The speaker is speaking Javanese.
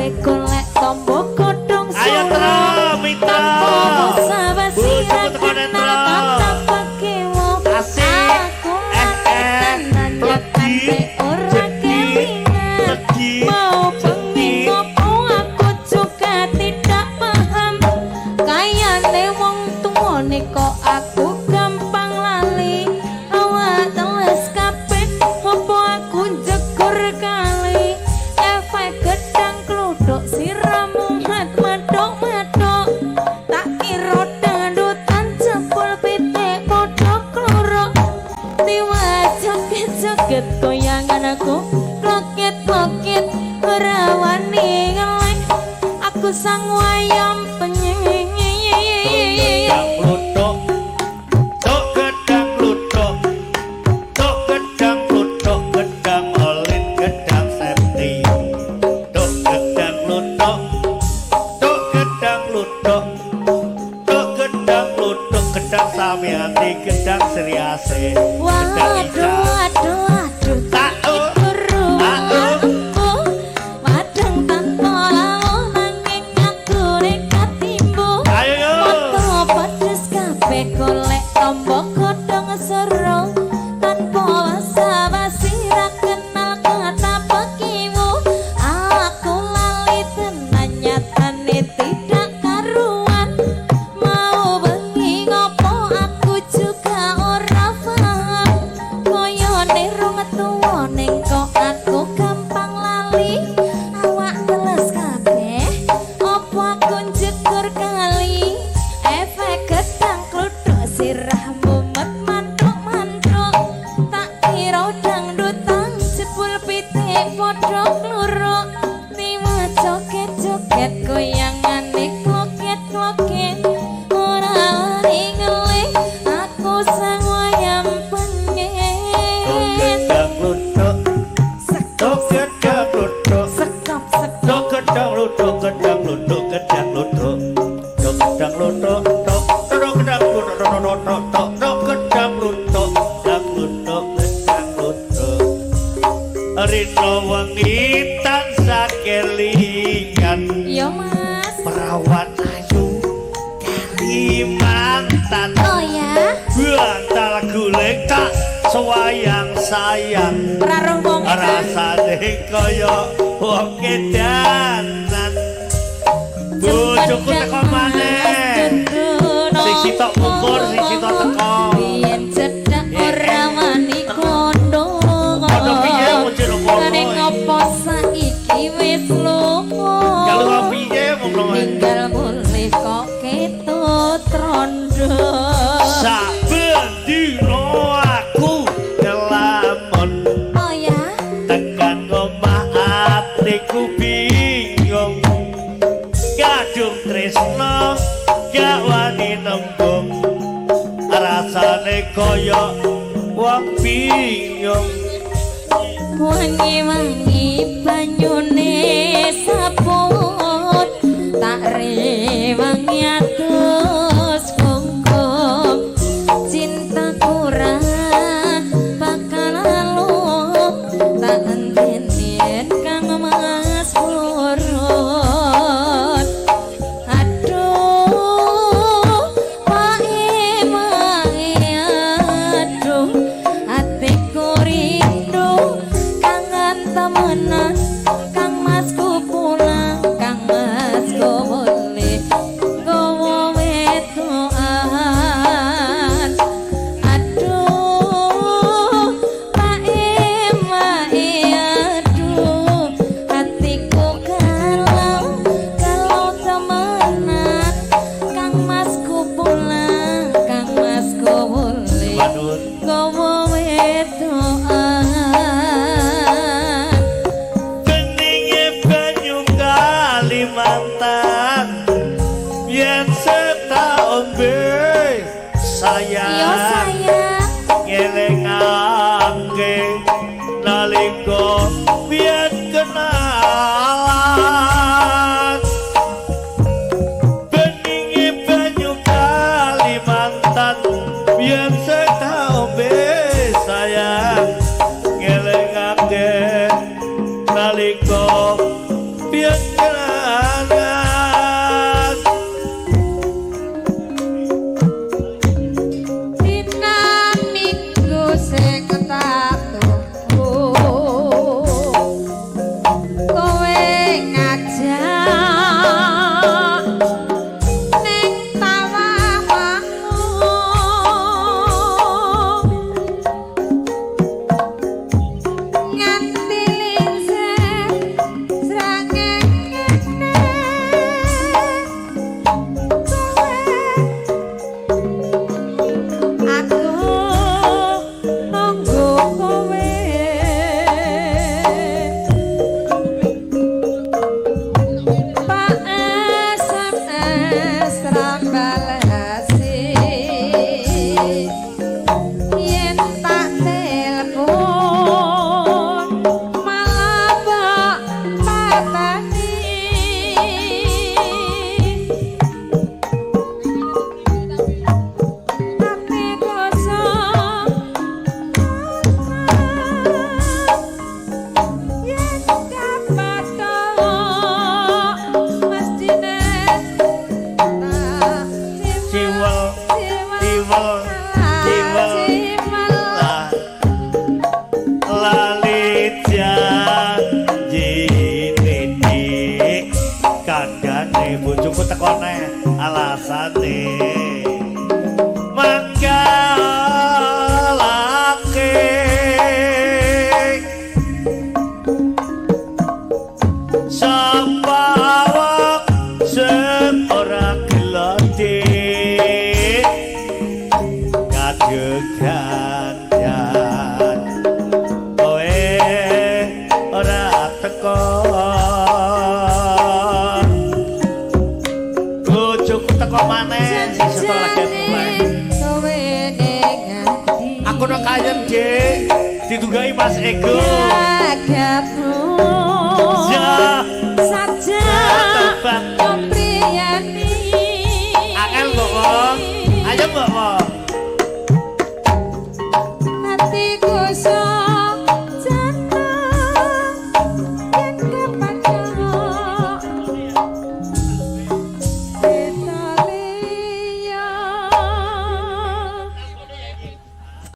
kabeh golek tombo godhong Ayo suro. Tro, Mitra. Tanpa basa-basi Bojoku ra teko kenal Netra. kata pakewo. Asik. Aku Eh, lali eh. tenan Pledi, nyatane ora jedi, kelingan. pledi, Mau jedi. bengi ngopo aku juga tidak paham. Kayane wong tuwane kok aku gampang lali. Awak teles kabeh opo aku jegur kali. Efek gedang kluduk siramu mat mathuk-mathuk. Tak kira dangdutan jebul pitik padha kluruk. Tiwa joget-joget goyangan aku kloket-kloket ora wani ngelek. Aku sang wayam penyanyi. Gedang kluthuk. Tok gedang kluthuk. Tok gedang kluthuk, gedang olin, gedang septi. Tok gedang kluthuk. Tok gedang kluthuk. Tok gedang kluthuk, gedang samiati, gedang sriase. Gedang Waduh, ica. aduh, aduh, Tak, oh. turu Tak, oh. aku madeng tanpa lawuh nanging aku nekat timbu. Ayo yo. Moto pedes kabeh golek tombo godhong sero. Tanpa basa-basi ra kenal kata pekiwu. Aku lali tenan nyatane tidak karuan. Mau bengi ngopo aku juga ora paham. Koyone rong tuwa ning kok aku gampang lali. Awak teles kabeh opo aku njegur kali. Efek gedang kluthuk sirah mumet manthuk-manthuk. Tak kira dangdutan jebul pitik padha kluruk. Tiwa joget-joget goyangane kloket-kloket. Ora wani ngelih aku sang wayam Tok pengen. gedang kluthuk. Tok gedang kluthuk. Sekop sekop. Tok gedang kluthuk, gedang kluthuk, gedang kluthuk. Tok gedang kluthuk, tok tok gedang kluthuk, tok tok tok tok tok gedang kluthuk, gedang kluthuk, gedang kluthuk. Rino wengi tansah kelingan. Yo Mas. Perawan ayu Kalimantan. Oh ya. Bantal guling tak sewayang sayang. Ora roh wong. Rasane kaya wong edanan. Bojoku teko maneh. Sing sitok mungkur, sing sitok teko. Biyen cedhak ora wani kondo. Padha piye bojone kono? Ning opo saiki wis lunga? Kalau piye wong ngono? Ninggal mulih kok ketut rondo. Saben dina aku ngelamun. Oh ya. Tekan omah atiku bingung. Kadung tresno gak wani nembung. Rasane kaya wong bingung. Wangi-wangi banyune sabun tak rewangi atus kungkum. Cintaku ra bakal lung tak enteni Kang Mas purun. Aduh, Pak Mae, aduh, atiku rindu kangen temenan. Kang Masku pulang, Kang Masku mulih nggawa wedokan. Aduh, Pak Mae, aduh, atiku galau galau temenan. Kang Masku pulang, Kang Masku mulih Manut. nggawa wedokan. Beninge banyu Kalimantan yen seta ombe sayang. Yo sayang. Ngelingake nalika biyen kenalan. Beninge banyu Kalimantan yen seta ombe sayang. Ngelingake nalika biyen kenalan. kono kayen, Dik. Ditunggai Mas Ego. Gagapmu Ya. saja Terbang. Kopriyani. Angel mbok wo. Ayo mbok wo.